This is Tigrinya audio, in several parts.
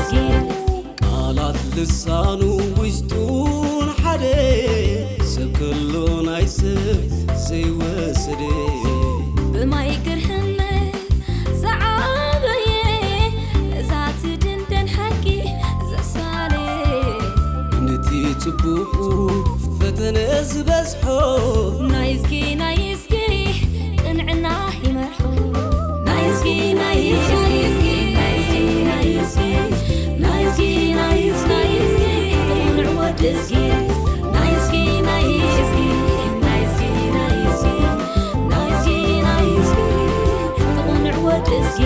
ቃላት ልሳኑ ውሽጡን ሓደ ሰብ ከሎ ናይ ሰብ ዘይወሰደ ብማይ ግርህነት ዝዓበየ እዛ ትድንደን ሓቂ ዘሳለ ነቲ ጽቡቑ ፈተነ ዝበዝሖ ናይዝጊ ናይዝጊ ቅንዕና ይመርሖ ናይዝጊ ናይዝጊ ናይዝጊ ናይዝጊ ናይዝጊ ናይዝጊ ናይዝጊ ቅኑዕ ወዲ እዝጊ ናይዝጊ ናይዝጊ ናይዝጊ ናይዝጊ ናይዝጊ ናይዝጊ ቅኑዕ ወዲ እዝጊ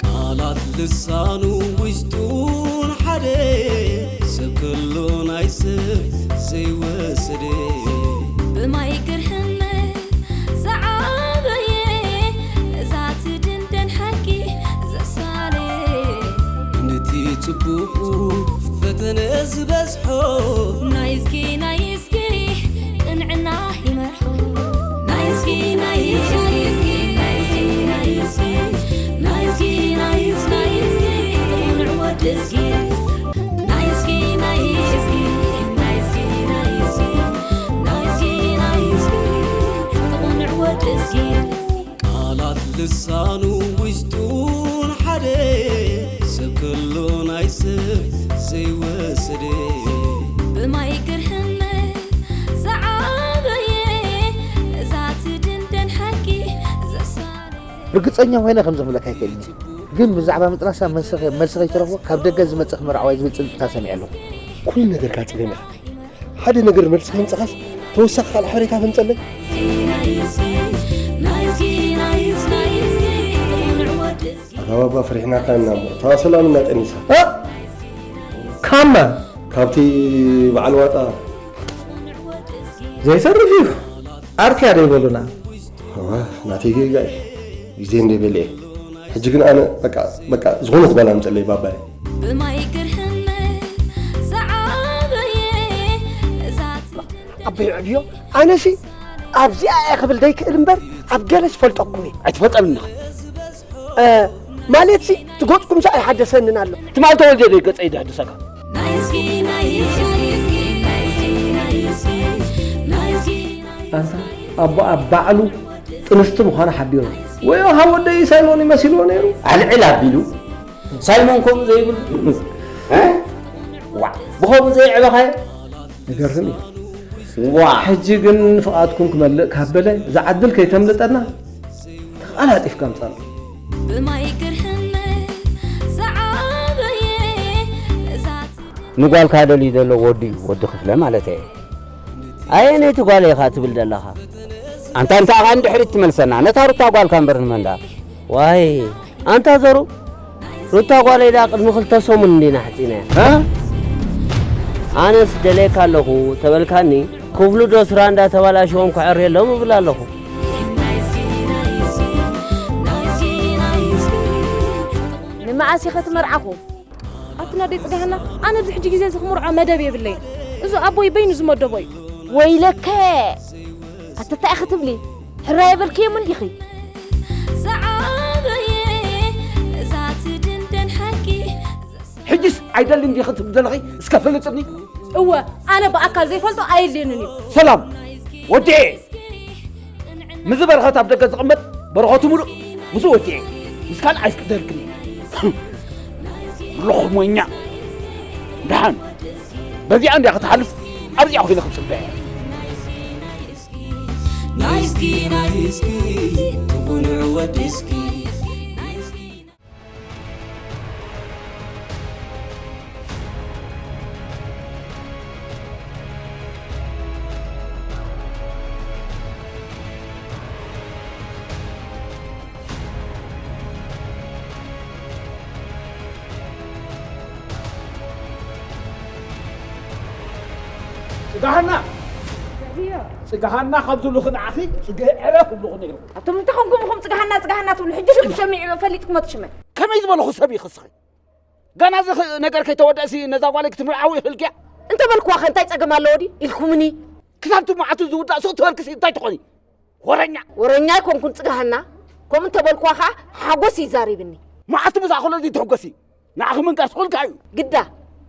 ቃላት ልሳኑ ውሽጡን ሓደ ሰብ ከሎ ናይ ሰብ ዘይወሰደ ብማይ ግርህነት ዝዓበየ እዛ ትድንደን ሓቂ ዘሳለ ነቲ ጽቡቑ ፈተነ ዝበዝሖ ናይዝጊ ናይዝጊ ቅንዕና ይመርሖ ናይዝጊ ናይዝጊ ናይዝጊ ናይዝጊ ናይዝጊ ናይዝጊ ናይዝጊ ቅኑዕ ወዲ እዝጊ ናይዝጊ ናይዝጊ ናይዝጊ ናይዝጊ ናይዝጊ ናይዝጊ ቅኑዕ ወዲ እዝጊ ቃላት ልሳኑ ውሽጡን ሓደ ሰብ ከሎ ናይ ሰብ ዘይወሰደ ብማይ ግርህነት ዝዓበየ እዛ ትድንደን ሓቂ ዘሳለ ርግጸኛ ኮይነ ከምዚ ክብለካ ኣይክእልን እየ። ግን ብዛዕባ ምጥናሳ መልሲ ከ-፣ መልሲ ከይትረኽቦ ካብ ደገ ዝመጽእ ክምርዓው እየ ዝብል ጽንጽታ ሰሚዐ ኣለኹ። ኩሉ ነገርካ ጸገም ኢኻ። ሓደ ነገር መልሲ ከይምጻኻስ ተወሳኺ ካልእ ሓበሬታ ተምጸለይ። ኣታ ባባ ፈሪሕናካ ኢና እሞ፣ እታ ሰላም እና ጠኒሳ። እ? ካማ? ካብቲ በዓል ዋጣ። ዘይተርፍ እዩ። ኣርክያ ዶ ይበሉና? እዋ፣ ናተይ ጌጋ እዩ። ግዜ እንደ በልዐ። ሕጂ ግን ኣነ በቃ፣ በቃ ዝኾነት ጓል ኣምፀለይ ባባይ። ብማይ ግርህነት ዝዓበየ እዛ ኣቦይ ዕብዮ፣ ኣነሲ ኣብዚኣ እየ ክብል ደይክእል እምበር ኣብ ገለ ዝፈልጠኩም እየ። ኣይትፈልጠልና። እ፣ ማለትሲ፣ እቲ ገጽኩምሲ ኣይሓደሰንን ኣሎ። ትማል ተወልደ ዶ ገጸይ ደሕድሰካ? ኣንታ ኣቦኣ ባዕሉ ጥንስቲ ምዃና ሓቢሩ። ወይ ካብ ወደይ ሳይሞን ይመሲልዎ ነይሩ። ኣልዕል ኣቢሉ ሳይሞን ከምኡ ዘይብሉ። እ? ዋ፣ ብኸምኡ ዘይዕበኻዮ? ይገርም እዩ። ዋ። ሕጂ ግን ፍቓድኩም ክመልእ ካብ በለ፣ እዛ ዓድል ከይተምልጠና ተቓላጢፍካ ኣምጻሉ። ብማይ ግርህነት ዝዓበየ እዛ ንጓልካ ደልዩ ዘሎ ወዲ እዩ፣ ወዲ ክፍለ ማለት እየ። ኣየነይቲ ጓል ኢኻ ትብል ዘለኻ? ኣንታ እንታይ ኢኻ ንድሕሪት ትመልሰና? ነታ ሩታ ጓልካ እምበር ንመን ደኣ? ዋይ፣ ኣንታ ዘሩ፣ ሩታ ጓለይ ደኣ ቅድሚ ክልተ ሰሙን እንዲና ሕጺናያ። እ? ኣነስ ደልየካ ኣለኹ ተበልካኒ፣ ክፍሉ ዶ ስራ እንዳተባላሸዎም ክዕርየሎም እብል ኣለኹ። ንመዓስ ኢኸ ትመርዓኹ? ኣቲ ናደይ ጽጋህና፣ ኣነ ኣብዚ ሕጂ ግዜ እዚ ክምርዖ መደብ የብለይን። እዚ ኣቦይ በይኑ ዝመደቦ እዩ። ወይለከ! ኣቲ እንታይ ኢኺ ትብሊ? ሕራይ የበልክዮም እንዲኺ? ዝዓበየ እዛ ትድንደን ሓቂ። ሕጅስ ኣይደልን ዲኺ ትብሊ ዘለኺ? እስከ ፍልጥኒ። እወ፣ ኣነ ብኣካል ዘይፈልጦ ኣየድልየንን እዩ። ሰላም፣ ወዲኤ። ምስዚ በረኸት ኣብ ደገ ዝቕመጥ በረኸቱ ምሉእ ምስኡ ወዲኤ። ምስ ካልእ ኣይፍቅደልክን እየ። ሎኽሞኛ። ደሓን። በዚኣ እንድያ ክትሓልፍ ኣብዚኣ ኮይነ ክጽበያ። ናይስኪ ናይስኪ ትኹንዕ ወድስኪ ናይስኪ ጽጋሃና! ጽጋሃና ካብ ዝብሉኺ ንዓኺ ጽግህ ዕረ ክብሉኺ ነይሩ። ኣቱም እንታይ ኮንኩም ኢኹም ጽጋሃና፣ ጽጋሃና ትብሉ? ሕጂ ድም ሰሚዑ ፈሊጥኩም ኣትሽመ። ከመይ ዝበልኹ ሰብ ኢኺ እስኺ? ገና እዚ ኽ-፣ ነገር ከይተወደእሲ ነዛ ጓለይ ክትምርዓዊ ኢኺ ኢልክያ? እንተ በልኩዋ ኸ እንታይ ጸገም ኣለዎ ድዩ ኢልኩምኒ? ክሳብ እቲ መዓቱ ዝውዳእ ሱቕ ትበልክሲ እንታይ ትኾኒ? ወረኛ! ወረኛ ኣይኮንኩን ጽጋሃና። ከምኡ እንተ በልኩዋ ኸኣ ሓጎስ ይዛሪብኒ። መዓቱ ምሳእ ከሎ እዚ ትሕጎሲ? ንዓኺ ምንጋር ስኹልካ እዩ። ግዳ፣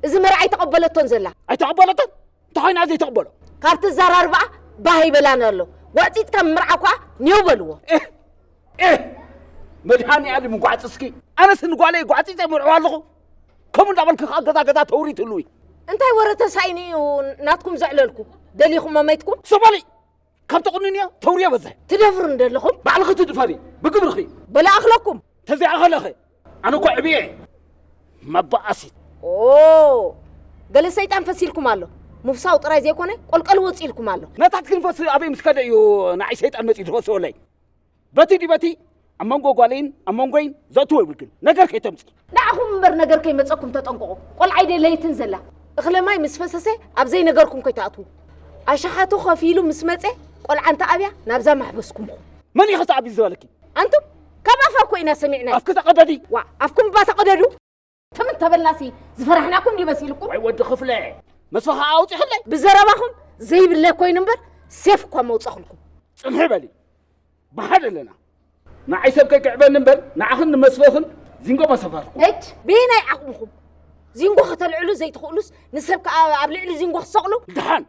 እዚ መርዓ ኣይተቐበለቶን ዘላ። ኣይተቐበለቶን? እንታይ ኮይና ዘይተቐበሎ? ካብ ትዘራርብኣ ባህ ይበላን ኣሎ። ወዕጺጽካ ምምርዓው ከኣ ኔው በልዎ። ኤህ! ኤህ! መድሃኒ ኣለም ጓዕጽ እስኪ። ኣነስ ንጓለይ ጓዕጺጸ ምርዕዋ ኣለኹ። ከምኡ እንዳበልኪ ከኣ ገዛ ገዛ ተውሪ ትህልዊ። እንታይ ወረ ተሳኢኑ እዩ ናትኩም ዘዕለልኩ? ደሊኹሞ መይትኩም? ሶማሊ! ካብ ተቑንንዮ ተውርዮ በዝሕ። ትደፍሩ እንደለኹም? ባዕልኺ ትድፈሪ፣ ብግብርኺ። በላ ኣኽለኩም። ተዘይኣኸለኸ? ኣነ እኮ ዕብየ። መባኣሲት። ኦ፣ ገለ ሰይጣን ፈሲልኩም ኣሎ። ምፍሳው ጥራይ ዘይኮነ፣ ቆልቀል ወጺእልኩም ኣሎ። ናታትክን ፈስ ኣበይ ምስ ከደ እዩ ንዓይ ሰይጣን መጺኡ ዝፈስወለይ? በቲ ድዩ በቲ ኣብ መንጎ ጓለይን ኣብ መንጎይን ዘእትዎ ይብልክን ነገር ከይተምጽእ። ንዓኹም እምበር ነገር ከይመጸኩም ተጠንቀቑ። ቆልዓይ ደለይትን ዘላ። እኽለ ማይ ምስ ፈሰሰ ኣብ ዘይነገርኩም ከይትኣትዉ። ኣሽሓቱ ከፊሉ ምስ መጸ ቆልዓ እንተ ኣብያ ናብዛ ማሕበስኩምኹም። መን እዩ ተኣቢ ዝበለኪ? ኣንቱም ካብ ኣፋ እኮ ኢና ሰሚዕና። ኣፍኪ ተቐደዲ። ዋ፣ ኣፍኩም እባ ተቐደዱ። ትም እንተበልናሲ ዝፈራሕናኩም ይመሲልኩም? ወይ ወዲ ክፍለ፣ መስፈኻ ኣውጺኽለይ። ብዘረባኹም ዘይብለ ኮይኑ እምበር ሴፍ እኳ መውጻኹልኩም። ጽንሒ በሊ። ብሓደ ኣለና። ንዓይ ሰብ ከይክዕበኒ እምበር ንዓኽን ንመስፈኽን ዚንጎ መሰፈርኩ። እች በየናይ ዓቕምኹም ዚንጎ ከተልዕሉ ዘይትኽእሉስ ንሰብ ከኣ ኣብ ልዕሊ ዚንጎ ክትሰቕሉ? ደሓን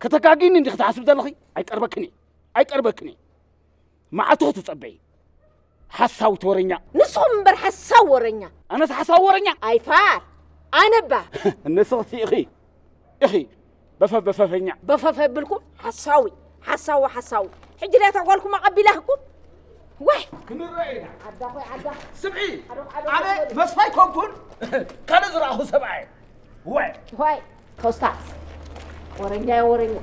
ከተጋጊኒ እንዲኺ ትሓስብ ዘለኺ? ኣይቀርበክን እየ። ኣይቀርበክን እየ። መዓልትኺ ትጸበዪ። ሓሳዊት ወረኛ። ንስኹም እምበር ሓሳዊ ወረኛ። ኣነስ ሓሳዊ ወረኛ? ኣይፋር። ኣነባ። ንስኺ ኢኺ። ኢኺ። በፈ በፈፈኛ። በፈፈ ብልኩም ሓሳዊ። ሓሳዊ ሓሳዊ። ሕጂ ድያ እታ ጓልኩም ኣቐቢላኩም? ዋይ! ክንረአ ኢና። ዓዳ ኾይ ዓዳ። ስምዒ። ዓዶ ዓዶ ኣነ ዓዶ። መስፋይ ኮንኩን ካልእ ዝረኣኹ ሰብኣይ። ዋይ! ዋይ! ኮስታስ። ወረኛ ወረኛ።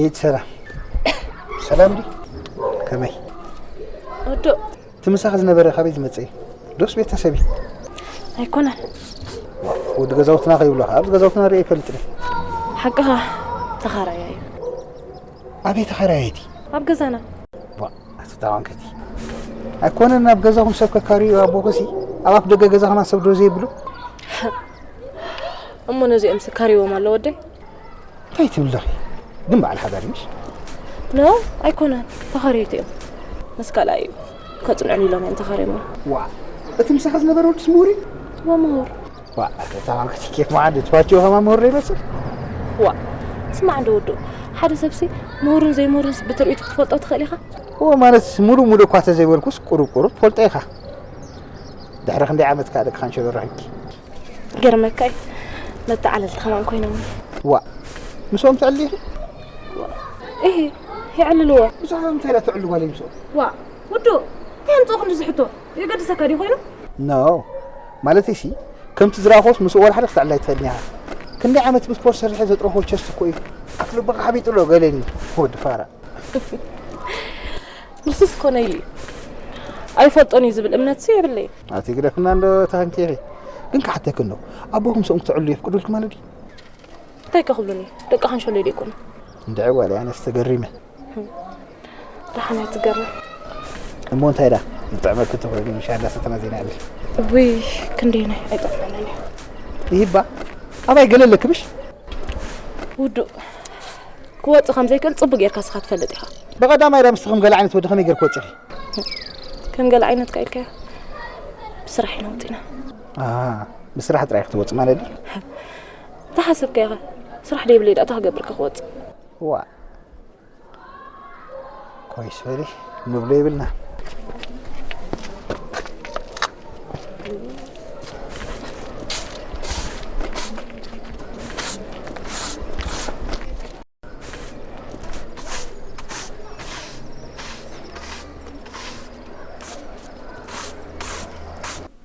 ኢድ ሰላም። ሰላም ዲ? ከመይ? ወዶ። እቲ ምሳኻ ዝነበረ ካበይ ዝመጸ እዩ? ዶስ ቤተሰብ እዩ? ኣይኮነን። ወዲ ገዛውትና ከይብሎ፣ ኣብዚ ገዛውትና ርእየ ይፈልጥ እየ። ሓቅኻ፣ ተኻራያ እዩ። ኣበይ ተኻራያይቲ? ኣብ ገዛና። ዋ፣ ኣቲ ታዋንከቲ። ኣይኮነን ኣብ ገዛኹም ሰብ ከካርዩ ኣቦኽሲ፣ ኣብ ኣፍ ደገ ገዛኹም ሰብ ዶ ዘይብሉ? እሞ ነዚኦም ስካሪዎም ኣሎ ወደይ? እንታይ ትብሊ ኣለኺ? ግን በዓል ሓዳር ምሽ? ኖ፣ ኣይኮነን። ተኻረይቲ እዮም። ምስ ካልኣይ እዩ። ከጽንዑኒ ኢሎም እዮም ተኻርዮምና። ዋ፣ እቲ ምሳኻ ዝነበረ ወድስ ምሁር እዩ? እወ፣ ምሁር። ዋ፣ ኣታ ተማልክቲ ኬፍ መዓዲ ትዋቸው ከማ ምሁር ይመስል? ዋ፣ ስማዕ እንዶ ወዱ፣ ሓደ ሰብሲ ምሁርን ዘይምሁርን ብትርኢቱ ክትፈልጦ ትኽእል ኢኻ? እወ፣ ማለት ሙሉእ ሙሉእ እኳ ተዘይበልኩስ ቁሩብ ቁሩብ ትፈልጦ ኢኻ። ድሕሪ ክንደይ ዓመት ከኣ ደቂ ካንሸሎ ረኺብኪ? ገርመካ እዩ። መተዓለልቲ ከማን ኮይኖም። ዋ፣ ምስኦም ትዕሊ ኢኺ? እሂ፣ ይዕልልዎ። ብዛዕባ እንታይ ኢላ ትዕሉ ጓለይ ምስኦም? ዋ፣ ውዱ፣ እንታይ ኣምጽኦ ክንዲ ዝሕቶ? የገድሰካ ድዩ ኮይኑ? ኖ፣ ማለተይሲ፣ ከምቲ ዝረኣኹስ ምስኡ ወላ ሓደ ክትዕሊ ኣይትኽእልን ኢኻ። ክንደይ ዓመት ብስፖርት ሰሪሐ ዘጥረኹዎ ቸስት እኮ እዩ። ኣፍ ልብኻ ሓቢጡ ኣሎ ገለኒ፣ ወዲ ፋራ። ንሱስ ኮነ ኢሉ እዩ። ኣይፈልጦን እዩ ዝብል እምነትሲ የብለይን። ኣቲ ግደፍና እንዶ ተኸንኪ ኢኺ። ግን ክሓተኪ እንዶ፣ ኣቦኹም ምስኦም ክትዕሉ የፍቅዱልኪ ማለት ድዩ? እንታይ ከ ክብሉኒ? ደቂ ካንሸሎ ዶ ይኮኑ? እንድዒ ጓል ኣነስ ተገሪመ። ደሓን ኣይትገረም። እሞ እንታይ ዳ? ዝጥዕመኪ ተኾይኑ ሻሂ እንዳሰተና ዜና ይብል። ውይ፣ ክንደየናይ ኣይጠቕመንን እዩ። ይህባ፣ ኣባይ ገለ ኣለኪ ምሽ? ውዱእ። ክወጽእ ከም ዘይክእል ጽቡቕ ጌርካ ስኻ ትፈልጥ ኢኻ። ብቐዳማይ ዳ ምስቲ ከም ገለ ዓይነት ወዲ ከመይ ጌርኪ ወጺኺ? ከም ገለ ዓይነት ከ ኢልካዮ? ብስራሕ ኢና ወጺና። ኣሃ፣ ብስራሕ ጥራይ ክትወጺ ማለት ድዩ? እንተሓሰብካዮ ኸ? ስራሕ ደይብለይ ዳ እንታይ ክገብር ከ ክወጽእ? ዋእ። ኮይስ በሊ፣ ንብሎ የብልና።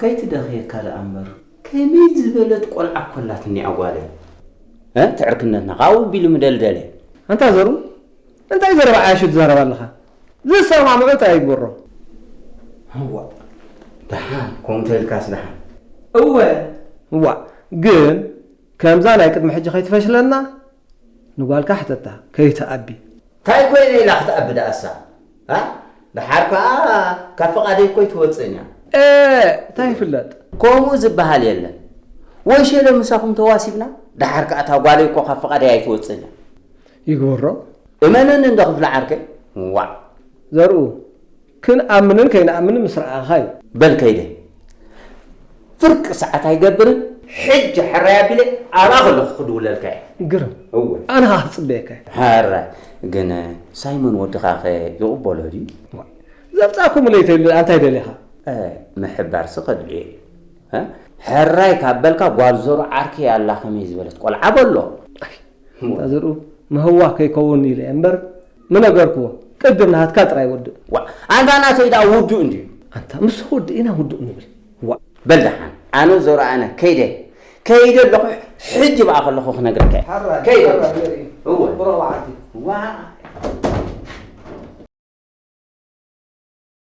ከይትደኽየካ ደኣ እምበር፣ ከመይ ዝበለት ቆልዓ እኮ ኣላትኒ እያ ጓለይ። እ፣ ትዕርክነትና ካብኡ ኣቢሉ ምደልደለ። ኣንታ ዘሩ፣ እንታይ ዘረባ ዓያሹ ትዛረብ ኣለኻ? ዝሰማምዑ እንታይ ይግበሮ? እዋ፣ ደሓን፣ ከምኡ ተልካስ ደሓን። እወ። እዋ፣ ግን ከምዛ ናይ ቅድሚ ሕጂ ከይትፈሽለና፣ ንጓልካ ሕተታ፣ ከይትኣቢ። እንታይ ኮይነ ኢላ ክትኣቢ ደኣሳ? ኣ? ደሓር ከኣ ካብ ፍቓደይ እኮ ኣይትወጽእን እያ። እ፣ እንታይ ይፍለጥ? ከምኡ ዝበሃል የለን። ወይ ሸለ ምሳኹም ተዋሲብና፣ ደሓር ከኣ እታ ጓለይ እኮ ካብ ፍቓደይ ኣይትወጽእን እያ። ይግበሮ። እመነኒ እንዶ ክፍለ ዓርከይ። ዋዕ። ዘርኡ፣ ክንኣምንን ከይንኣምንን ምስ ረኣኻ እዩ። በል ከይደ። ፍርቂ ሰዓት ኣይገብርን፣ ሕጂ ሕራይ ኣቢለ ኣብኣ ከለኹ ክድውለልካ እየ። ግርም። እወ። ኣነ ኸዓ ክጽበየካ እየ። ሕራይ። ግን ሳይሞን ወድኻኸ ይቕበሎ ድዩ? ዘምጻእኩምለይ ተይሉ ኣንታይ ደሊኻ? እ፣ ምሕባርሲ ከድልዮ እዩ። እ? ሕራይ ካብ በልካ ጓል ዞሮ ዓርከይ ኣላ ከመይ ዝበለት ቆልዓ በሎ። ኣይ፣ እታ ዘርኡ ምህዋኽ ከይከውን ኢለ እየ እምበር ምነገርክዎ። ቅድም ናትካ ጥራይ ወድእ። ዋ፣ ኣንታ ናተይ ደኣ ውዱእ እንድዩ። ኣንታ ምስ ወድእ ኢና ውዱእ ንብል። ዋ። በል ደሓን፣ ኣነ ዞሮ ኣነ ከይደ፣ ከይደ ኣለኹ፣ ሕጂ ብኣ ከለኹ ክነግረካ እየ። ሓራይ፣ ከይደ። ሓራይ ዘርኢ። እወ። ብሮ በዓልቲ። ዋ።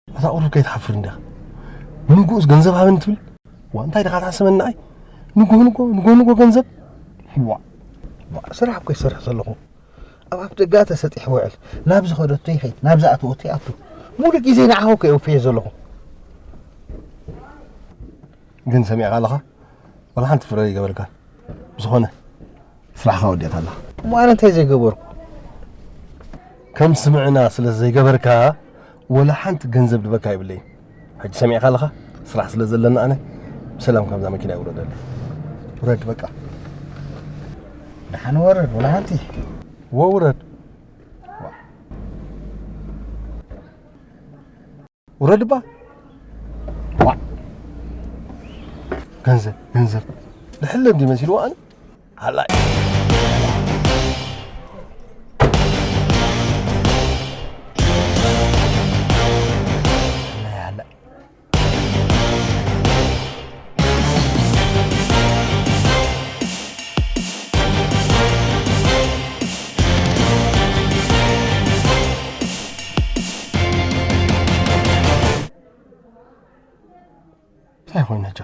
ኣታ ቁሩብ ከይትሓፍር እንዲኻ። ንጉስ ገንዘብ ሃበኒ ትብል? ዋ፣ እንታይ ዲኻ ትሓስበኒ ንዓይ? ንጎ፣ ንጎ፣ ንጎ፣ ንጎ ገንዘብ? ዋ። ዋ፣ ስራሕ እኮ ይሰርሕ ዘለኹ። ኣብ ኣፍ ደጋ ተሰጢሑ ውዕል። ናብ ዝኸደቶ ይኸይድ፣ ናብ ዝኣተወቶ ይኣቱ። ሙሉእ ግዜ ንዓኻ እኮ የውፍየ ዘለኹ። ግን ሰሚዕካ ኣለኻ? ዋላ ሓንቲ ፍረ ይገበርካ። ብዝኾነ፣ ስራሕኻ ወዲእካ ኣለኻ። እሞ ኣነ እንታይ ዘይገበርኩ? ከም ስምዕና ስለ ዘይገበርካ፣ ወላ ሓንቲ ገንዘብ ድበካ የብለይን። ሕጂ ሰሚዕካ ኣለኻ? ስራሕ ስለ ዘለኒ ኣነ፣ ብሰላም ካብዛ መኪና ይውረደለይ። ውረድ በቃ። ደሓን ወረድ፣ ወላ ሓንቲ። ወ ውረድ። ውረድ እባ። ዋዕ። ገንዘብ፣ ገንዘብ። ልሕለ እንዲ መሲልዎ ኣነ። ሃላይ። ሃላይ፣ ሃላይ። እንታይ ኮይኑ ሕጂ?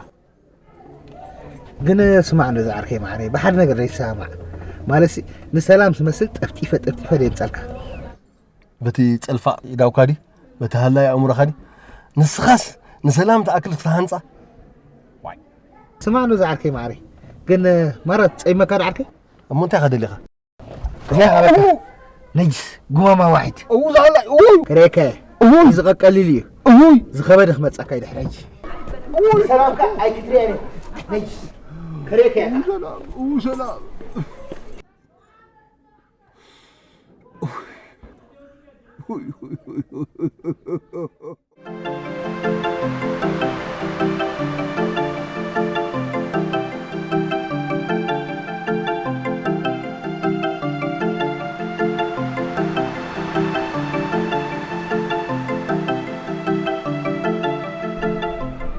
ግን ስማዕ፣ ነዚ ዓርከይ ማዕረይ ብሓደ ነገር ዘይሰማማዕ። ማለትሲ፣ ንሰላም ዝመስል ጠፍጢፈ፣ ጠፍጢፈ ደምጸልካ። በቲ ጸልፋ ኢዳውካ ድዩ? በቲ ሃላይ ኣእምሮኻ ድዩ? ንስኻስ ንሰላም ትኣክል ክትሃንጻ? ዋይ። ስማዕ፣ ነዚ ዓርከይ ማዕረይ። ግን ማራ ትጸይመካ ዶ ዓርከይ? እሞ እንታይ ኢኻ ደሊኻ? እንታይ ሃበካ? እው። ነጅስ፣ ጉማማ ዋሒድ። እው፣ ዝሃላይ፣ እውይ። ክሬከ። እውይ። እዚ ቀቀሊል እዩ። እውይ። ዝኸበደ ክመጻካ እዩ ድሕሪ ሕጂ። እውይ። ሰላምካ ኣይክትሪአን እየ። ነጅስ። ክሬከ እያ። እው፣ ሰላም፣ እው፣ ሰላም። እውይ፣ እውይ፣ እውይ፣ እውይ።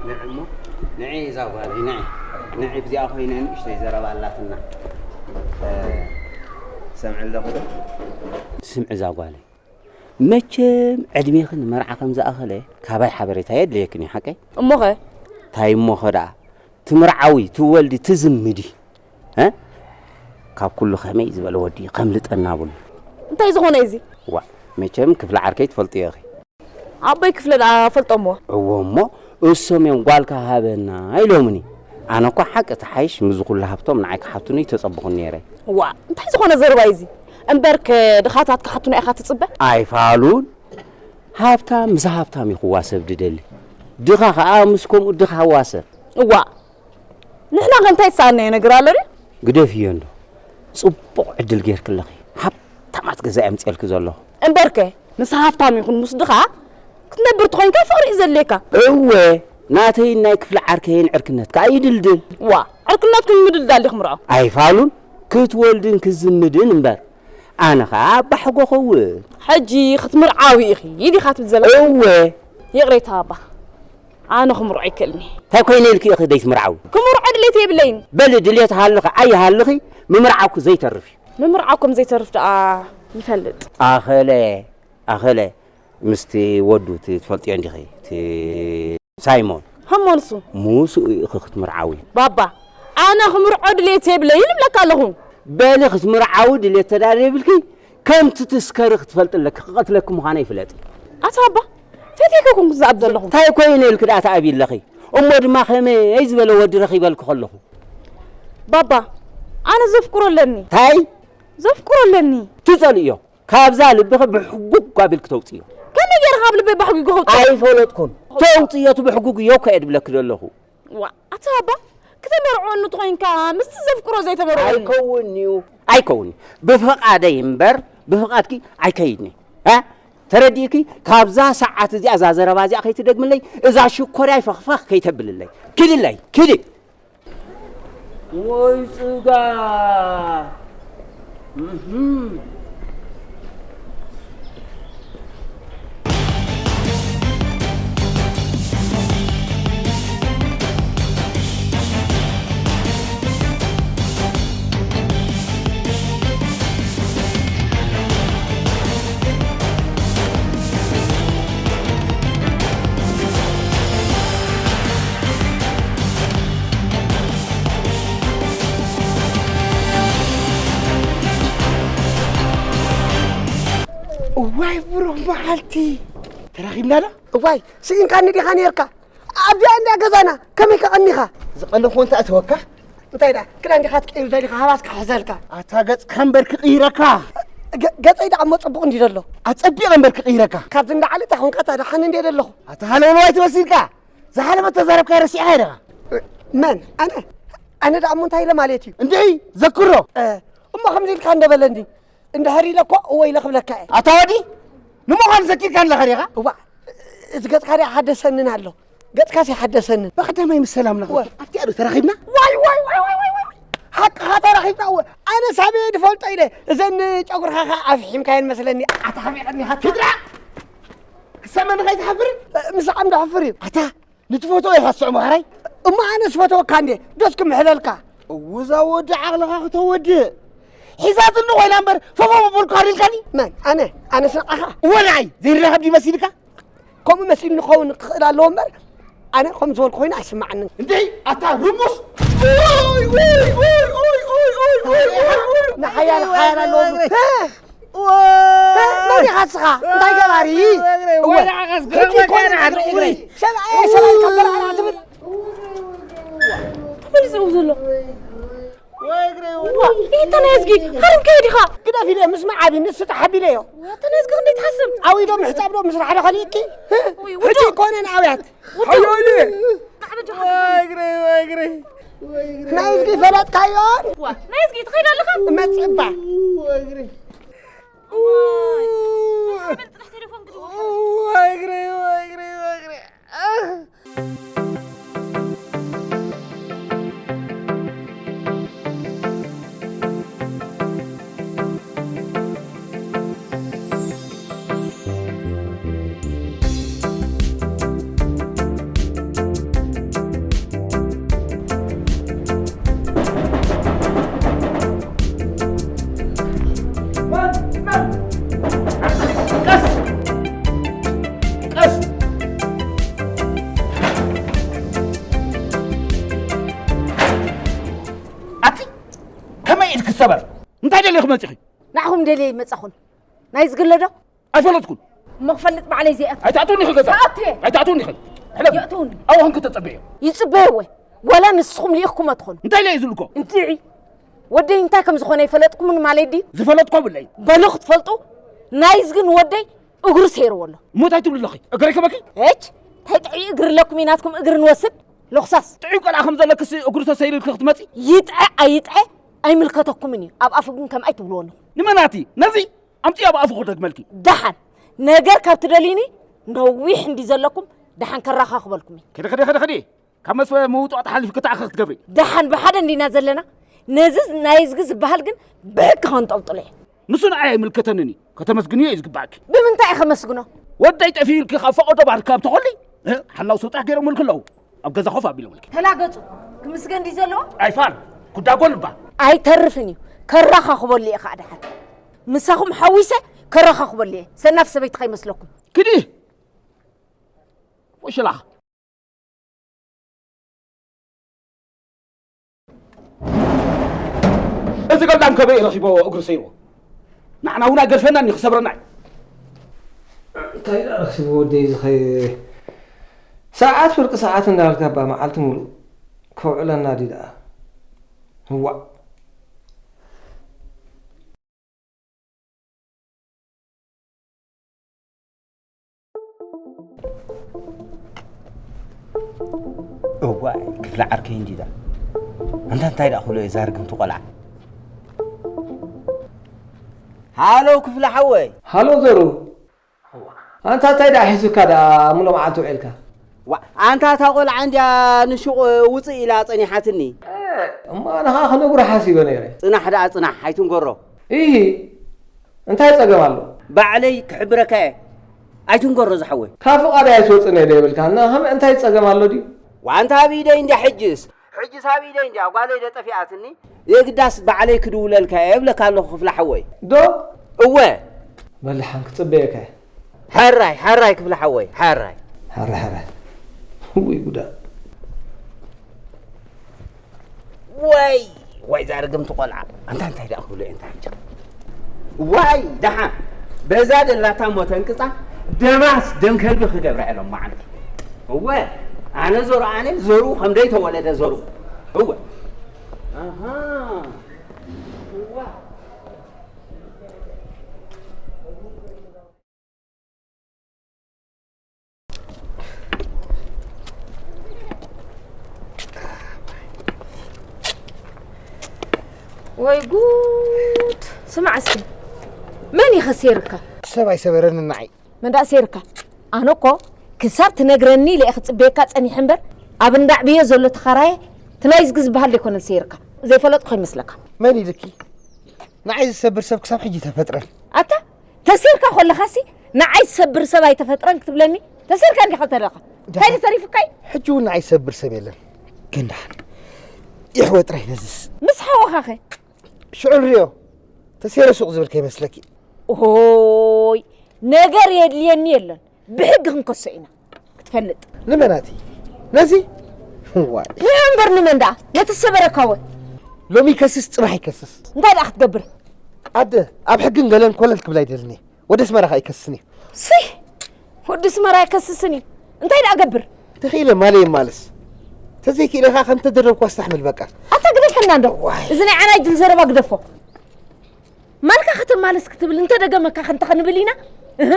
ንዒ እሞ፣ ንዒ እዛ ጓለይ፣ ንዒ። ንዒ ብዚኣ ኮይነ ንእሽተይ ዘረባ ኣላትና። እ፣ ሰምዒ ኣለኹ ዶ? ስምዒ እዛ ጓለይ። መቸም ዕድሜኺ ንመርዓ ከም ዝኣኸለ ካባይ ሓበሬታ የድልየክን እዩ፣ ሓቀይ? እሞኸ? እንታይ እሞኸ ደኣ? ትምርዓዊ፣ ትወልዲ፣ ትዝምዲ፣ እ? ካብ ኩሉ ከመይ ዝበለ ወዲ ከምልጠና ብሉ። እንታይ ዝኾነ እዩ እዚ? ዋ፣ መቸም ክፍለ ዓርከይ ትፈልጥዮ ኢኺ። ኣቦይ ክፍለ ደኣ ፈልጦ እሞ። እዎ እሞ፣ እሶም እዮም ጓልካ ሃበና ኢሎምኒ። ኣነ እኳ ሓቂ ተሓይሽ ምስዚ ኩሉ ሃብቶም ንዓይ ክሓቱኒ ተጸብኹ ነይረ። ዋ፣ እንታይ ዝኾነ ዘረባ እዩ እዚ? እምበርከ ድኻታት ክሓቱና ኢኻ ትጽበ? ኣይፋሉን። ሃብታም ምስ ሃብታም እዩ ክዋሰብ ድደሊ። ድኻ ኸኣ ምስ ከምኡ ድኻ ዋሰብ። እዋ፣ ንሕና ከ እንታይ ዝሰኣናዮ ነገር ኣሎ ድዩ? ግደፍዮ እንዶ። ጽቡቕ ዕድል ጌርኪ ኣለኺ። ሃብታማት ገዛ እየ ኣምጽኤልኪ ዘለኹ። እምበርከ፣ ምስ ሃብታም ይኹን ምስ ድኻ ክትነብር ተኾይንካ ፍቕሪ እዩ ዘድልየካ። እወ፣ ናተይን ናይ ክፍሊ ዓርከይን ዕርክነት ከኣ ይድልድል። ዋ፣ ዕርክነትኩም ምድልዳል ዲኹም ርዖ? ኣይፋሉን፣ ክትወልድን ክትዝምድን እምበር። ኣነ ኸኣ ኣባ ሕጎ ኸውን። ሕጂ ክትምርዓዊ ኢኺ ዲኻ ትብል ዘለኻ? እወ። ይቕሬታ ኣባ፣ ኣነ ክምርዖ ኣይክእልን እየ። እንታይ ኮይነ ኢልኪ ኢኺ ዘይትምርዓዊ? ክምርዖ ድሌት የብለይን። በሊ ድሌት ሃልኺ ኣይሃልኺ ምምርዓውኪ ዘይተርፍ እዩ። ምምርዓው ከም ዘይተርፍ ደኣ ይፈልጥ። ኣኸለ፣ ኣኸለ፣ ምስቲ ወዱ እቲ ትፈልጥዮ እንዲኺ፣ እቲ ሳይሞን። ሃሞ ንሱ? ምስኡ ኢኺ ክትምርዓዊ። ባባ፣ ኣነ ክምርዖ ድሌት የብለይን እብለካ ኣለኹ። በሊ ክትምርዓዊ ድሌት ተዳልየ ይብልኪ፣ ከምቲ ትስከሪ ክትፈልጢ ኣለኪ፣ ክቐትለኪ ምዃነይ ፍለጢ። ኣታ ኣባ፣ ፈትየኪ ኮንኩ ዝኣብ ዘለኹ። እንታይ ኮይነ ኢልኪ ደኣ ትኣብዪ ኣለኺ? እሞ ድማ ከመይ ዝበለ ወዲ ረኺበልኪ ከለኹ? ባባ፣ ኣነ ዘፍቅሮ ኣለኒ። እንታይ? ዘፍቅሮ ኣለኒ። ትጸልእዮ። ካብዛ ልብኺ ብሕጉግ ኣቢልኪ ተውጽእዮ። ከመይ ገይረ ካብ ልበይ ባሕጒጎ ከውጽኦ? ኣይፈለጥኩን። ተውጽእዮ፣ እቲ ብሕጉግ እዮ እኮ እየ ድብለኪ ዘለኹ። ዋ፣ ኣታ ኣባ፣ ክተመርዕወኒ ተኾይንካ ምስቲ ዘፍቅሮ ዘይተመርዕወኒ። ኣይከውን እዩ። ኣይከውን እዩ። ብፍቓደይ እምበር ብፍቓድኪ ኣይከይድን እየ። እ? ተረዲእኪ? ካብዛ ሰዓት እዚኣ እዛ ዘረባ እዚኣ ከይትደግምለይ፣ እዛ ሽኮርያይ ፈኽፈኽ ከይተብልለይ። ኪድለይ፣ ኪዲ። ወይ ጽጋ። እህም። እዋይ ብሩኽ መዓልቲ። ተራኺብና ዶ? እዋይ፣ ስኢንካኒ ዲኻ ነይርካ? ኣብዚኣ እንድያ ገዛና፣ ከመይ ከቐኒኻ? ዝቐንኹ እንተ ኣተወካ? እንታይ ደኣ፣ ክዳን ዲኻ ትቅይር ደሊኻ፣ ሃባስ ክሕዘልካ? ኣታ ገጽካ እምበር ክቕይረካ። ገ-፣ ገጸይ ደኣ እሞ ጽቡቕ እንዲ ዘሎ? ኣጸቢቐ እምበር ክቕይረካ። ካብዚ እንዳዓሊ እንታይ ኾንካ፣ እታ ደሓን እንድየ ዘለኹ። ኣታ ሃለውለዋይ ትመስልካ። ዝሓለፈ ተዛረብካ ረሲዕካ ኢኻ። መን? ኣነ? ኣነ ደኣ እሞ እንታይ ኢለ ማለት እዩ? እንድዒ፣ ዘክሮ። እ፣ እሞ ከምዚ ኢልካ እንደበለ እንዲ፣ እንድሕር ኢለ እኮ እወ ኢለ ክብለካ እየ። ኣታ ወዲ፣ ንምዃኑ ዘኪርካ ኣለኻ ዲኻ? እዋ፣ እዚ ገጽካ ደኣ ሓደሰንን ኣሎ። ገጽካስ ይሓደሰንን። ብቐዳማይ ምስ ሰላምና ወ- ኣብቲኣ ዶ ተራኺብና? ዋይ፣ ዋይ፣ ዋይ። ሓቅኻ ተራኺብና እወ። ኣነ ሳበየ ድፈልጦ ኢለ፣ እዘን ጨጉርኻ ኸኣ ኣፍሒምካየን መስለኒ። ኣታ ሓሚቐኒ ኢኻ። ክድራ! ክሰመኒ ከይትሓፍርን? ምስዓም ዶ ሕፍር እዩ? ኣታ ንትፈትዎ ኢኻ ትስዕሞ ሕራይ? እሞ ኣነ ዝፈትወካ እንዴ? ዶስ ክምሕለልካ? እውዛ ወዲ ዓቕልኻ ክተወድእ። ሒዛትኒ ኮይና እምበር ፈፎ ምበልኩ ኣሪልካኒ? መን? ኣነ? ኣነስ ንዓኻ? እወ ንዓይ ዘይንራኸብ ድዩ መሲልካ? ከምኡ መሲሉ ንኸውን ክኽእል ኣለዎ እምበር፣ ኣነ ከም ዝበልኩ ኮይኑ ኣይስምዓንን። እንዴ ኣታ ርሙስ! ኦይ፣ ኦይ፣ ኦይ። ንሓያል ሓያል ኣለዎ። ወይኔ፣ ሀ? ወይኔ። ሀ? መን ኢኻ ንስኻ? እንታይ ገባሪ? ወይኔ፣ እወ። ወይኔ፣ ዓቐስ፣ ሕጂ ግረም ይኮነ ወይኔ፣ እግሪ፣ እግሪ። እግሪ። ሰብኣይ፣ ሰብኣይ ካብ በላዕና ትብል። ተመሊሱ ዘሎ። ወይ እግረይ፣ ወይ። ዋ፣ ይሄ ተናዝጊ፣ ሃርም ከይድ ኢኻ። ግደፍ ኢለ ምስ መዓቢ ንሱ ተሓቢለዮ። ዋ፣ ተናዝጊ ክንደይ ትሓስብ? ዓው ኢዶ ምሕጻብ ዶ ምስ ራሕዶ ከሊእኪ? ወይ፣ ሕጂ ውዶ። ይኮነን ኣውያት። ውዶ። ሓያለ። ወይ እግረይ፣ ወይ እግረይ። ናይዝጊ ፈለጥካዮ? ዋ፣ ናይዝጊ ትኸይድ ኣለኻ? መጽእ እባ። ወይ እግረይ። ዋይ። በል ጽናሕ ቴሌፎን ክድውል። ወይ እግረይ፣ ወይ እግረይ፣ ወይ እግረይ። ቀስ! ቀስ! ኣቲ ከመይ ኢድ ክሰበር? እንታይ ደሊኹ መጺኺ? ንዓኹም ደልየ ይመጻኹን። ናይ ዝግለ ዶ? ኣይፈለጥኩን። እሞ ክፈልጥ ባዕለይ ዘይኣቱ። ኣይትኣትውኒ ከገዛ። ሰኣቱ እየ። ኣይትኣትውኒ ከ-፣ ሕለፍ። የእትውኒ። ኣብኹም ክተጸበዮ። ይጽበዮ ወይ? ዋላ ንስኹም ልኢኽኩሞ ትኾኑ። እንታይ ኢለ እየ ዝብልኮ? እንድዒ። ወደይ እንታይ ከም ዝኾነ ኣይፈለጥኩምን ማለት ድዩ? ዝፈለጥኮ ብለይ። በሉ ክትፈልጡ፣ ናይዝግን ወደይ እግሩ ሰይርዎ ኣሎ። እሞ እንታይ ትብሊ ኣለኺ? እግረይ ከበኪ? እች፣ እንታይ ጥዑይ እግሪ ኣለኩም እዩ ናትኩም እግሪ ንወስድ? ሎኽሳስ። ጥዑይ ቆልዓ ከም ዘለክሲ እግሩ ተሰይሩ ኢልኪ ክትመጺ? ይጥዐ ኣይጥዐ ኣይምልከተኩምን እዩ። ኣብ ኣፉ ግን ከምኣ ኣይትብልዎ ኣለኹም። ንመናቲ? ነዚ ኣምጽዮ ኣብ ኣፉ ክደግመልኪ። ደሓን። ነገር ካብ ትደልዩኒ ነዊሕ እንዲ ዘለኩም ደሓን ከራኻኽበልኩም እዩ። ከዲ፣ ከዲ፣ ከዲ፣ ከዲ። ካብ መስፈ ምውጣጥ ሓሊፍ ክትኣኸ ክትገብሪ። ደሓን ብሓደ እንዲና ዘለና። ነዚ ናይዝጊ ዝበሃል ግን ብሕጊ ከንጠልጥሎ እየ። ንሱ ንዓይ ኣይምልከተንን እዩ። ከተመስግንዮ እዩ ዝግባእኪ። ብምንታይ እየ ከመስግኖ? ወደይ ጠፊኡ ኢልኪ ካብ ፈቐዶ ባር ካብ ተኾሊ፣ እ፣ ሓላው ሰውጣሕ ገይሮምልኪ ኣለዉ። ኣብ ገዛ ኮፍ ኣቢሎምልኪ። ተላገጹ። ክምስገን ድዩ ዘለዎ? ኣይፋል። ኩዳ ጎልባ። ኣይተርፍን እዩ። ከራኻኽበሉ እየ ከዓ ደሓን። ምሳኹም ሓዊሰ ከራኻኽበሉ እየ። ሰናፍ ሰበይቲ ከይመስለኩም። ክዲ። ወሽላኽ። እዚ ገልዳም ከበይ ረኺቦ እግሪ ሰይርዎ? ንዓና እውን ኣይገድፈናን እዩ፣ ክሰብረና እዩ። እንታይ ደኣ ረኺቡ ወደይ ዝኸ-፣ ሰዓት ፍርቂ ሰዓት እንዳበልካ እባ መዓልቲ ሙሉእ ከውዕለና ድዩ ደኣ? እዋእ። እዋይ፣ ክፍለ ዓርከይ እንዲዳ። ኣንታ እንታይ ደኣ ክብሎ እየ፣ ዛርግምቲ ቆልዓ። ሃሎ፣ ክፍለ ሓወይ። ሃሎ፣ ዘሩ። ኣንታ እንታይ ደኣ ሒዙካ ደኣ ሙሉ መዓልቲ ውዒልካ? ዋ፣ ኣንታ እታ ቆልዓ እንድያ ንሹቕ ውፅእ ኢላ ጸኒሓትኒ። እሞ ኣነ ኸዓ ክነግሮ ሓሲበ ነይረ። ጽናሕ ደኣ ጽናሕ፣ ኣይትንገሮ። ኢሂ፣ እንታይ ጸገም ኣሎ? ባዕለይ ክሕብረካ እየ። ኣይትንገሮ ዝሓወይ። ካብ ፍቓደይ ኣይትወጽእን እየ ዶ ይብልካ? እና ከመይ እንታይ ጸገም ኣሎ ድዩ? ዋንታ ኣብ ኢደይ እንድያ ሕጅስ። ሕጅስ ኣብ ኢደይ እንድያ ጓለይ ዶ ጠፊኣትኒ? የግዳስ ባዕለይ ክድውለልካ እየ እብለካ ኣለኹ ክፍለ ሓወይ። ዶ? እወ። በል ደሓን ክጽበየካ እየ። ሕራይ፣ ሕራይ ክፍለ ሓወይ፣ ሕራይ። ሕራይ፣ ሕራይ። ውይ ጉዳ። ወይ፣ ወይ፣ እዛ ርግምቲ ቆልዓ። ኣንታ እንታይ ደኣ ክብሎ እየ፣ እንታይ ሕጂ? ዋይ፣ ደሓን። በዛ ደላታ እሞ ተንቅጻ፣ ደማስ ደም ከልቢ ክገብራ እየ ሎም መዓልቲ። እወ፣ ኣነ ዘሩ ኣነ፣ ዘሩ ከም ደይተወለደ ዘሩ። እወ። ኣሃ። እዋ። ወይ ጉድ! ስማዕ እስኪ፣ መን እዩ ከሴርካ? ሰብ ኣይሰበረንን ንዓይ። መን ደኣ ሴርካ? ኣነ እኮ ክሳብ ትነግረኒ ኢለ እየ ክጽበየካ ጸኒሐ እምበር፣ ኣብ እንዳዕብዮ ዘሎ ተኻራየ፣ እቲ ናይዝጊ ዝበሃል ዶ ኣይኮነን ሴርካ? ዘይፈለጥኩ ይመስለካ? መን ኢልኪ? ንዓይ ዝሰብር ሰብ ክሳብ ሕጂ ተፈጥረን። ኣታ፣ ተሴርካ ከለኻሲ ንዓይ ዝሰብር ሰብ ኣይተፈጥረን ክትብለኒ? ተሴርካ እንዲኻ ተለኻ? እንታይ ደኣ ተሪፉካ እዩ? ሕጂ እውን ንዓይ ዝሰብር ሰብ የለን። ግን ደሓን የሕወ ጥራይ ነዝስ። ምስ ሓወኻኸ? ሽዑ ንሪኦ። ተሴረ ሱቕ ዝብል ከይመስለኪ። ኦሆይ፣ ነገር የድልየኒ የለን። ብሕጊ ክንከሶ ኢና። ክትፈልጥ። ንመናቲ? ነዚ? ዋይ። ንዑ እምበር ንመን ደኣ? ነቲ ዝሰበረካ ወ? ሎሚ ይከስስ፣ ጽባሕ ይከስስ። እንታይ ደኣ ክትገብር? ኣደ፣ ኣብ ሕግን ገለን ኮለል ክብል ኣይደልን እየ። ወደ ኣስመራ ከኣ ይከስስን እዩ። ስይ! ወዲ ኣስመራ ኣይከስስን እዩ። እንታይ ደኣ ገብር? ተኽኢለ ማለ ይማለስ። ተዘይክኢለ ከኣ ከም ተደረብኩ ኣስተሕምል በቃ። ኣታ ግደፈና እንዶ። ዋይ። እዚ ናይ ዓናይ ድል ዘረባ ግደፎ። ማልካ ከተማልስ ክትብል እንተ ደገመካ ከንተ ክንብል ኢና? እህ።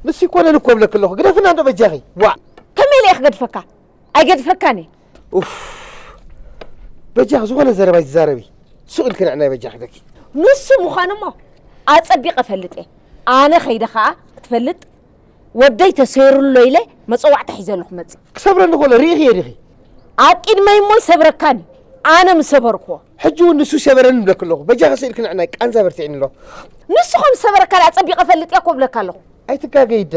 ንሱ ይኮነን እኮ እብለኪ ኣለኹ። ግደፍና እንዶ በጃኺ። ዋእ። ከመይ ኢለ እየ ክገድፈካ? ኣይገድፈካን እየ። ኡፍ። በጃኺ ዝኾነ ዘረባ ኣይትዛረቢ። ሱቕ ኢልኪ ንዕናይ በጃኺ ደኪ። ንሱ ምዃኑ እሞ ኣጸቢቐ እፈልጥ እየ። ኣነ ከይደ ኸኣ ክትፈልጥ ወደይ ተሰይሩ ኣሎ ኢለ መጸዋዕታ ሒዘ ኣለኹ መጽእ። ክሰብረኒ ኮሎ ርኢኺ እየ ዲኺ? ኣብ ቅድመይ እሞ ይሰብረካኒ። ኣነ ምስ ሰበርክዎ። ሕጂ እውን ንሱ ሰበረኒ እብለኪ ኣለኹ። በጃኺ ስኢልኪ ንዕናይ ቃንዛ በርቲዕኒ ኣሎ። ንሱ ከም ዝሰበረካ ደኣ ጸቢቐ እፈልጥ እየ እኮ እብለካ ኣለኹ። ኣይትጋገይ እደ።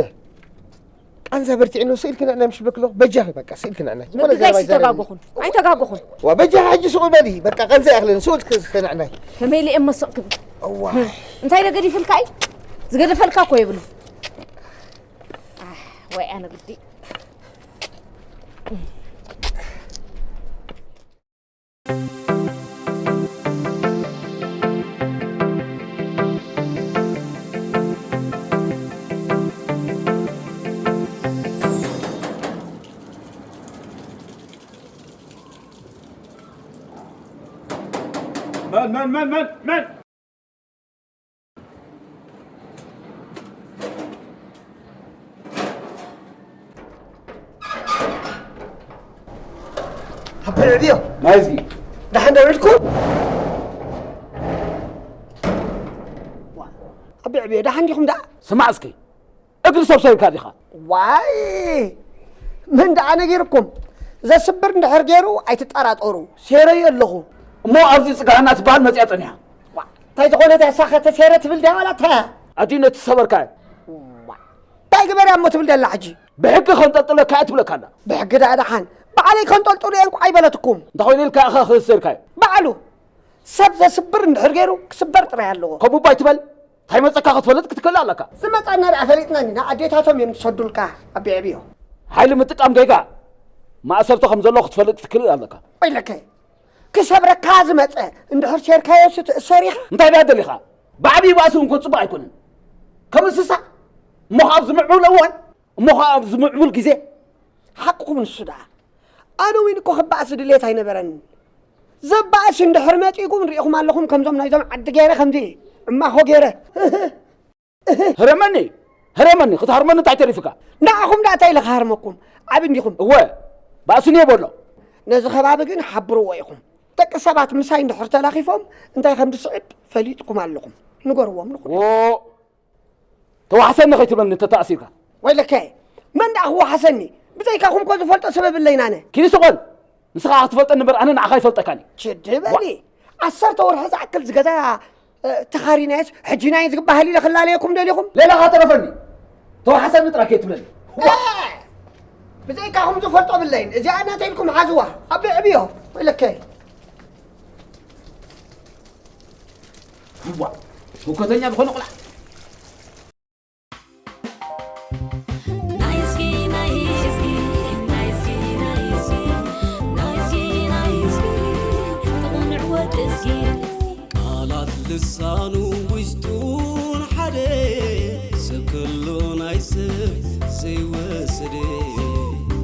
ቃንዛ በርቲዕኒ ኣሎ ስኢልኪ ንዕናይ ምሽ እብለኪ ኣለኹ። በጃኺ በቃ ስኢልኪ ንዕናይ። ዝኾነ ምድጋይ ዘረባ ይዛረብኒ። ይተጋገኹን። ኣይተጋገኹን። ዋ በጃኺ ሕጂ ሱቕ በሊ። በቃ ቃንዛ ይኣኽለኒ። ስኢልኪ ንዕናይ። ከመይ ኢለ እየ እሞ ስቕ ክብል? እዋ። እህ፣ እንታይ ዶ ገዲፈልካ እዩ? ዝገደፈልካ እኮ የብሉ። ኣህ፣ ወይ ኣነ ግዲ። መን፣ መን፣ መን፣ መን፣ መን? ኣቦይ ዕብዮ። ናይዚ። ደሓን ዶ ውዒልኩም? ኣቦይ ዕብዮ፣ ደሓን ዲኹም ደኣ? ስማዕ እስኪ፣ እግሪ ሰብ ሰይርካ ዲኻ? ዋይ! መን ደኣ ነጊርኩም? ዘስብር እንድሕር ገይሩ ኣይትጠራጠሩ። ሴረዮ ኣለኹ። እሞ ኣብዚ ጽጋህና ትበሃል መጽያ ጸኒሓ። ዋ፣ እንታይ ዝኾነት እያ እሳኸ ተሴረ ትብል ድያ ዋላ እንታይ እያ? ኣዲ ነቲ ሰበርካ እያ። ዋ፣ እንታይ ግበር እያ እሞ ትብል ደላ ሕጂ? ብሕጊ ከንጠልጥለካ እያ ትብለካ ኣላ። ብሕጊ ደኣ ደሓን። ባዕለይ ከንጠልጥሉ እየ እንኳ ኣይበለትኩም። እንታይ ኮይኑ ኢልካ ኢኻ ክእሰር ኢልካዮ? ባዕሉ። ሰብ ዘስብር እንድሕር ገይሩ ክስበር ጥራይ ኣለዎ። ከምኡ እባ ኣይትበል። እንታይ መጸካ ክትፈልጥ ክትክእል ኣለካ። ዝመጻና ደኣ ፈሊጥና እንዲና፣ ኣዴታቶም እዮም ዝሰዱልካ ኣቢ ዕብዮ። ሓይሊ ምጥቃም ጌጋ። ማእሰርቲ ከም ዘሎ ክትፈልጥ ክትክእል ኣለካ። ወይለከ፣ ክሰብረካ ዝመጸ እንድሕር ሴርካዮስ ትእሰር ኢኻ። እንታይ ደኣ ደሊኻ? ብዓብዪ ባእሲ እውን ኮን ጽቡቕ ኣይኮነን። ከም እንስሳ እሞ ኸዓ ኣብ ዝምዕቡል እዋን እሞ ኸዓ ኣብ ዝምዕቡል ግዜ። ሓቅኹም ንሱ ደኣ። ኣነ እውን እኮ ክበኣስ ድሌት ኣይነበረን። ዘባእስ እንድሕር መጺእኩም ርኢኹም ኣለኹም፣ ከምዞም ናይዞም ዓዲ ገይረ ከምዚ እማኾ ገይረ። ህረመኒ፣ ህረመኒ፣ ክትሃርመኒ እንታይ ተሪፍካ? ንዓኹም ደኣ እንታይ ኢለ ክሃርመኩም? ዓቢ እንዲኹም። እወ፣ ባእሲ እኒኦ በሎ። ነዚ ከባቢ ግን ሓብርዎ ኢኹም። ደቂ ሰባት ምሳይ እንድሕር ተላኺፎም እንታይ ከም ዝስዕብ ፈሊጥኩም ኣለኹም። ንገርዎም ንኹሉ። ዎ፣ ተዋሕሰኒ ከይትብለኒ ተተኣሲርካ። ወይለከ፣ መን ደኣ ክወሓሰኒ? ብዘይካኹም እኮ ዝፈልጦ ሰብ የብለይን ኣነ። ኪዲ ስቕ በል። ንስኻ ክትፈልጠኒ እምበር ኣነ ንዓኻ ኣይፈልጠካን እየ። ችዲ በሊ። ዓሰርተ ወርሒ ዝኣክል ዝገዛ፣ እ፣ ተኻሪናየስ ሕጂ ናይ ዝግባሃል ኢለ ክላለየኩም ደሊኹም? ሌላኻ ተረፈኒ። ተዋሓሰኒ ጥራይ ከይትብለኒ። ዋ! እ፣ ብዘይካኹም ዝፈልጦ የብለይን። እዚኣ ናተይ ኢልኩም ሓዝዋ። ኣብ ዕብዮ። ወይለከ። ይዋ፣ ህውከተኛ ዝኾነ ቆልዓ። ናይስኪ ናይስኪ ናይስኪ ናይስኪ ናይስኪ ናይስኪ ጥቕንዕ ወድስኪ። ቃላት ልሳኑ ውሽጡን ሓደ ሰብ ከሎ ናይ ሰብ ዘይወሰደ።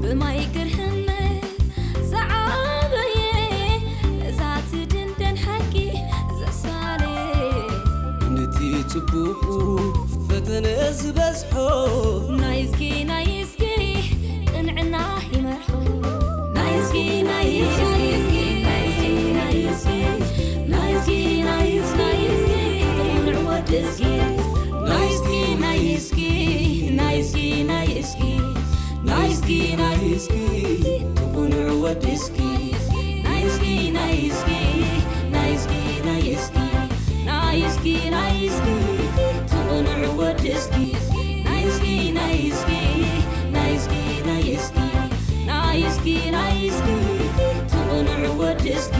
ብማይ ግርህነት ዝዓበየ እዛ ትድንደን ሓቂ ዘሳለ። ነቲ ጽቡቑ ፈተነ ዝበዝሖ። ናይስኪ ናይስኪ ቅንዕና ይመርሖ። ናይስኪ ናይስኪ ናይስኪ ናይስኪ ናይስኪ ናይስኪ ናይስኪ ቅንዕ ወድስኪ። ናይስኪ ናይስኪ ናይስኪ ናይስኪ ናይስኪ ናይስኪ ትኹንዕ ወድስኪ። ናይስኪ ናይስኪ ናይስኪ ናይስኪ ናይስኪ ናይስኪ ትኹንዕ ወድስኪ። ናይስኪ ናይስኪ ናይስኪ ናይስኪ ናይስኪ ናይስኪ ትኹንዕ ወድስኪ።